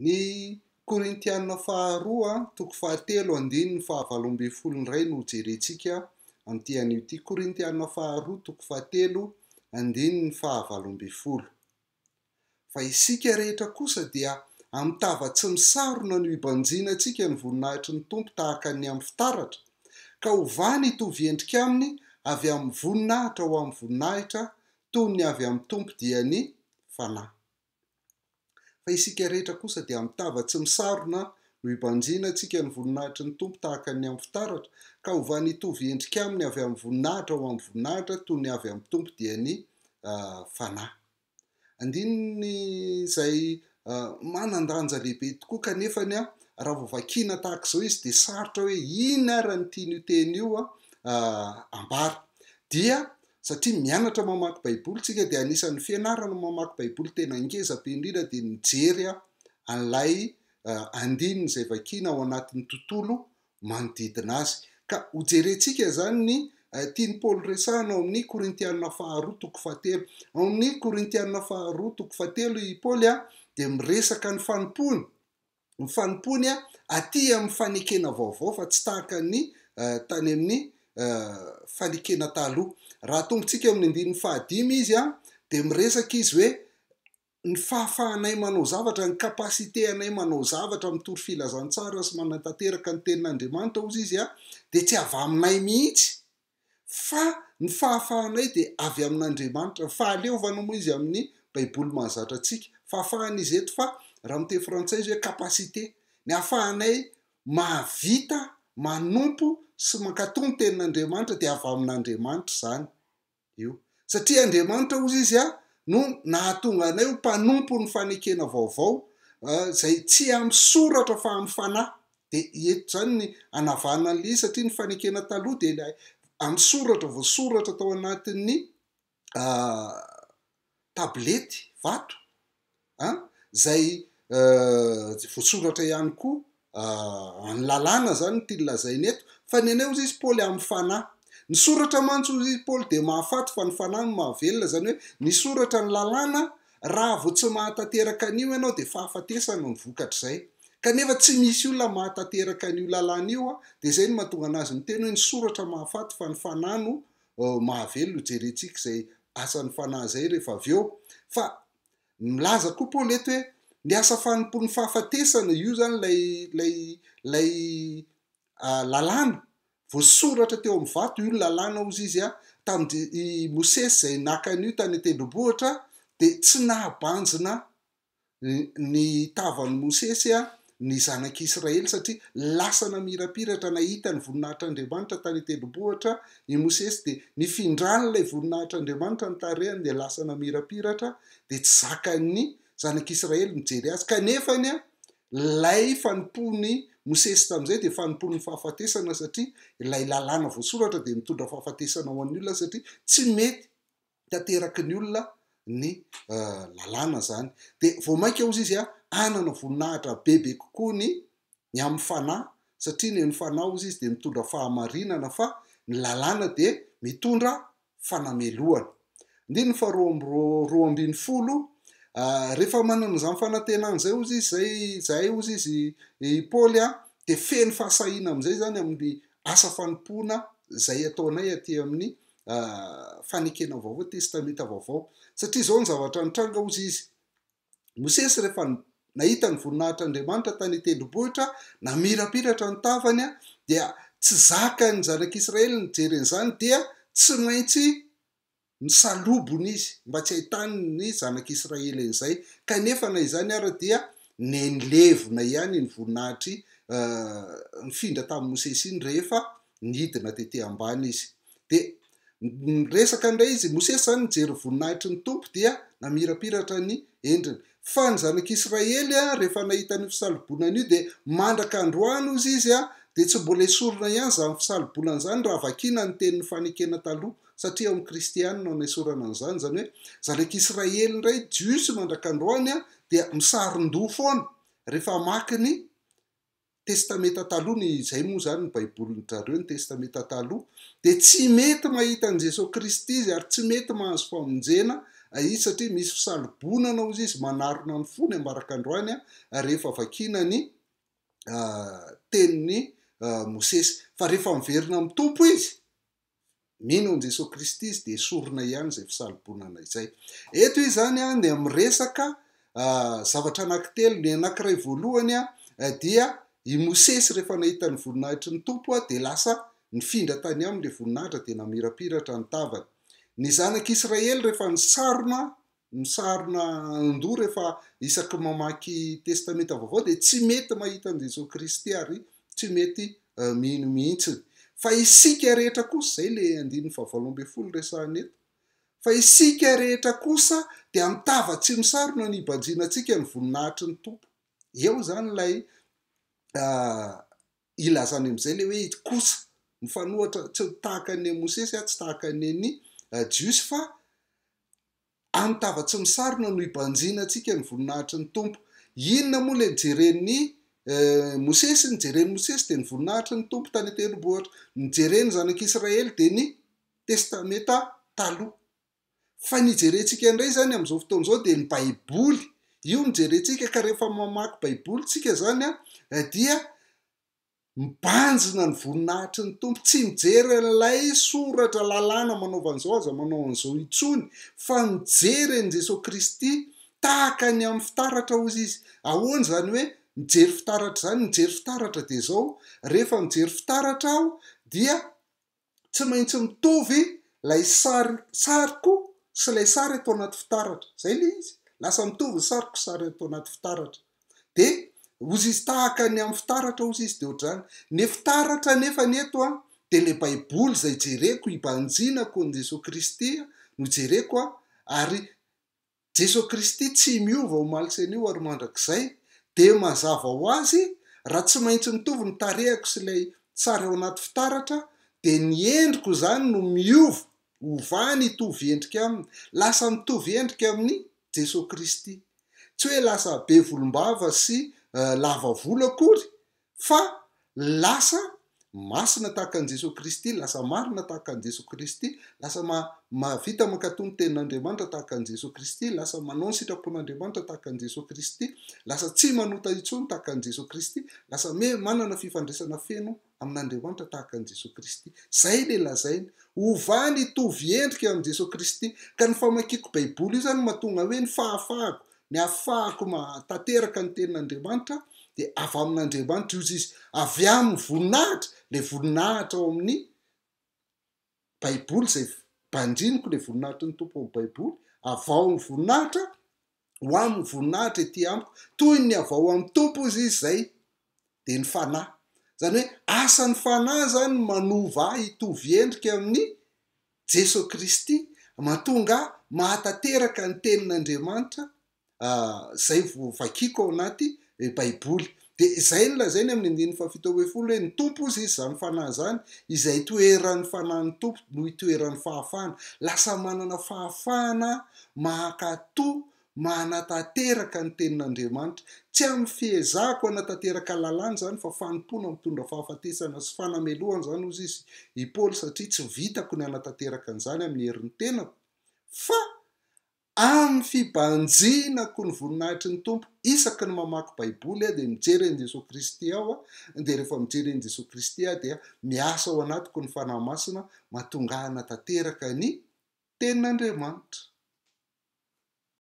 Ny Korintiana faharoa toko fahatelo andininy faha-18 indray no hojerentsika amin'ity anio ity. Korintiana faharoa toko fahatelo andininy faha-18. Fa isika rehetra kosa dia amin'ny tava tsy misarona no ibanjinantsika ny voninahitry ny Tompo tahaka ny amin'ny fitaratra, ka hovany hitovy endrika aminy avy amin'ny voninahitra ho amin'ny voninahitra toy ny avy amin'ny Tompo dia ny Fanahy. Fa isika rehetra kosa dia amin'ny tava tsy misarona no ibanjinantsika ny voninahitry ny Tompo tahaka ny amin'ny fitaratra, ka hovany hitovy endrika aminy avy amin'ny voninahitra ho amin'ny voninahitra toy ny avy amin'ny Tompo dia ny Fanahy. Andininy izay manan-danja lehibe tokoa kanefa raha vao vakiana tahaka izao izy dia sarotra hoe inona ary ny tian'io teny io ambara. Dia satria mianatra mamaky Baiboly tsika dia anisan'ny fianarana mamaky Baiboly tena ngeza be indrindra dia ny mijery an'ilay andininy izay vakiana ao anatin'ny tontolo manodidina azy. Ka hojerentsika izany ny tian'i Paoly resahina ao amin'ny Korintiana faharoa toko fahatelo. Ao amin'ny Korintiana faharoa toko fahatelo i Paoly dia miresaka ny fanompoany, ny fanompoany aty amin'ny fanekena vaovao fa tsy tahaka ny tany amin'ny fanekena taloha. Raha atombontsika amin'ny andininy fahadimy izy dia miresaka izy hoe ny fahafahanay manao zavatra, ny capacité anay manao zavatra, mitory filazantsara sy manatanteraka ny tenin'Andriamanitra hozy izy dia tsy avy aminay mihitsy fa ny fahafahanay dia avy amin'Andriamanitra. Ny fahaleovana moa izy amin'ny baiboly mahazatra antsika, fahafahana izy eto fa raha miteny frantsay izy hoe capacité, ny ahafahanay mahavita manompo sy mankatò ny tenin'Andriamanitra dia avy amin'Andriamanitra izany. io. Satria Andriamanitra, hozy izy, no nahatonga anay ho mpanompon'ny fanekena vaovao, izay tsy amin'ny soratra fa amin'ny fanahy. Dia eto izany ny hanavahana an'ilay izy, satria ny fanekena taloha dia ilay amin'ny soratra, voasoratra tao anatin'ny tablety, vato. an, izay voasoratra ihany koa ny lalàna izany no tiany lazaina eto, fa ny anay hozy izy Paoly amin'ny fanahy. Ny soratra mantsy hozy izy Paoly dia mahafaty fa ny fanahy no mahavelona, izany hoe ny soratra ny lalàna raha vao tsy mahatanteraka an'io ianao dia fahafatesana no vokatr'izay. Kanefa tsy misy olona mahatanteraka an'io lalàna io, dia izay no mahatonga an'azy miteny hoe ny soratra mahafaty fa ny fanahy no mahavelona, hojerentsika izay asan'ny fanahy izay rehefa avy eo. Fa Milaza koa Paoly eto hoe ny asa fanompoan'ny fahafatesana, io izany ilay ilay ilay lalàna voasoratra teo amin'ny vato, io ny lalàna hozy izy a, tamin'i i Mosesy izay naka an'io tany an-tendrombohitra dia tsy nahabanjina ny tavan'i Mosesy ny zanak'Israely satria lasa namirapiratra nahita ny voninahitr'Andriamanitra tany an-tendrombohitra i Mosesy dia nifindran'ilay voninahitr'Andriamanitra ny tarehiny dia lasa namirapiratra dia tsy zakan'ny zanak'Israely mijery azy kanefa ny ilay fanompoan'i Mosesy tamin'izay dia fanompoan'ny fahafatesana satria ilay lalàna voasoratra dia mitondra fahafatesana ho an'ny olona satria tsy mety tanteraky ny olona ny lalàna zany. De vao mainka ozy izy hanana voninahitra bebe kokoa ny ny amin'ny fanahy satria ny ny fanahy ozy izy de mitondra fahamarinana fa ny lalàna de mitondra fanamelohana. Andininy faharoa amby 12, rehefa manana izany fanantenana izay ozy izy zay zahay ozy izy i Paoly a de feno fahasahiana amin'izay zany amin'ny asa fanompoana izay ataonay aty amin'ny fanekena vaovao, testamenta vaovao. Satria izao ny zavatra nitranga hozy izy, Mosesy rehefa nahita ny voninahitr'Andriamanitra tany an-tendrombohitra, namirapiratra ny tavany, dia tsy zakan'ny zanak'Israely nijery an'izany, dia tsy maintsy nisalobona izy mba tsy hahitany ny zanak'Israely an'izay. Kanefa na izany ara dia nenilevona ihany iny voninahitry nifindra tamin'i Mosesy iny rehefa nidina tety ambany izy. Dia miresaka indray izy, Mosesy izany nijery ny voninahitry ny Tompo dia namirapiratra ny endriny. Fa ny zanak'Israely rehefa nahita an'io fisalobonana io dia mandraka androany hozy izy dia tsy mbola esorina ihany izany fisalobonana izany raha vakiana ny tenin'ny fanekena taloha satria ao amin'ny Kristy ihany no anesorana an'izany, izany hoe zanak'Israely indray Jiosy mandraka androany dia misaron-doha foana rehefa hamaky ny Testamenta Taloha, ny izay moa izany ny Baibolin-dry zareo, ny Testamenta Taloha, dia tsy mety mahita an'i Jesoa Kristy izy ary tsy mety mahazo famonjena izy satria misy fisalobonana hozy izy manarona ny fony ambaraka androany rehefa vakiana ny tenin'i Mosesy. Fa rehefa miverina amin'ny Tompo izy, mino an'i Jesoa Kristy izy dia esorina ihany izay fisalobonana izay. Eto izy izany dia miresaka zavatra anankitelo. Ny anankiray voalohany dia i Mosesy rehefa nahita ny voninahitry ny Tompo dia lasa nifindra tany aminy ilay voninahitra dia namirapiratra ny tavany. Ny zanak'Israely rehefa nisarona misarona andoha rehefa isaky mamaky Testamenta Vaovao dia tsy mety mahita an'i Jesoa Kristy ary tsy mety mino mihitsiny. Fa isika rehetra kosa, izay ilay andininy fahavalo ambin'ny folo resahina eto, fa isika rehetra kosa dia mitava tsy misarona ny hibanjinantsika ny voninahitry ny Tompo. Eo izany ilay ilazany amin'izay ilay hoe kosa, mifanohitra tsy tahaka ny an'i Mosesy aho, tsy tahaka ny an'ny Jiosy fa Amin'ny tava tsy misarona no hibanjinantsika ny voninahitry ny Tompo. Inona moa ilay nijeren'i Mosesy? Ny nijeren'i Mosesy dia ny voninahitry ny Tompo tany an-tendrombohitra. Ny nijeren'ny zanak'Israely dia ny Testamenta Taloha. Fa ny hijerentsika indray izany amin'izao fotoana izao dia ny Baiboly. Io no jerentsika ka rehefa mamaky Baiboly tsika izany dia Mibanjina ny voninahitry ny Tompo, tsy mijery an'ilay soratra lalàna manaova an'izao aza manao an'izao intsony, fa mijery an'i Jesoa Kristy tahaka ny amin'ny fitaratra hozy izy. Ahoana izany hoe mijery fitaratra izany? Mijery fitaratra dia izao, rehefa mijery fitaratra aho dia tsy maintsy mitovy ilay sary sariko sy ilay sary ato anaty fitaratra. Izay ilay izy. Lasa mitovy ny sariko sy sary ato anaty fitaratra. Dia hozy izy tahaka ny amin'ny fitaratra hozy izy dia ohatr'izany. Ny fitaratra anefa ny eto an, dia ilay baiboly izay jereko, ibanjinako an'i Jesoa Kristy no jereko an, ary Jesoa Kristy tsy miova omaly sy anio ary mandrakizay, dia mazava ho azy raha tsy maintsy mitovy ny tarehako sy ilay sary ao anaty fitaratra dia ny endriko izany no miova, ovany hitovy endrika aminy, lasa mitovy endrika amin'i Jesoa Kristy. Tsy hoe lasa be volombava sy lava volo akory Fa lasa masina tahaka an'i Jesoa Kristy, lasa marina tahaka an'i Jesoa Kristy, lasa mahavita mankatò ny tenin'Andriamanitra tahaka an'i Jesoa Kristy, lasa manao ny sitrapon'Andriamanitra tahaka an'i Jesoa Kristy, lasa tsy manota intsony tahaka an'i Jesoa Kristy, lasa manana fifandraisana feno amin'Andriamanitra tahaka an'i Jesoa Kristy. Izay ilay lazainy. Ovany hitovy endrika amin'i Jesoa Kristy. Ka ny famakiako Baiboly io izany mahatonga hoe ny fahafahako, Ny ahafahako mahatanteraka ny tenin'Andriamanitra dia avy amin'Andriamanitra io izy, avy amin'ny voninahitra, ilay voninahitra ao amin'ny Baiboly izay banjiniko ilay voninahitry ny Tompo ao amin'ny Baiboly, avy ao amin'ny voninahitra ho amin'ny voninahitra ety amiko, toy ny avy ao amin'ny Tompo izy izay dia ny Fanahy. Izany hoe asan'ny Fanahy izany ny manova ahy hitovy endrika amin'ny Jeso Kristy mahatonga ahy mahatanteraka ny tenin'Andriamanitra izay voavakiko ao anaty Baiboly. Dia izay no lazainy amin'ny andininy faha-17 hoe ny Tompo hozy izy izany Fanahy izany, izay itoeran'ny Fanahin'ny Tompo no itoeran'ny fahafahana. Lasa manana fahafahana mankatò manatanteraka ny tenin'Andriamanitra. Tsy amin'ny fiezahako hanatanteraka lalàna izany fa fanompoana mitondra fahafatesana sy fanamelohana izany hozy izy i Paoly satria tsy vitako ny hanatanteraka an'izany amin'ny herin'ny tenako fa amin'ny fibanjinako ny voninahitry ny Tompo. Isaky ny mamaky Baiboly aho dia mijery an'i Jesoa Kristy ao aho, dia rehefa mijery an'i Jesoa Kristy aho dia miasa ao anatiko ny Fanahy Masina mahatonga ahy hanatanteraka ny tenin'Andriamanitra.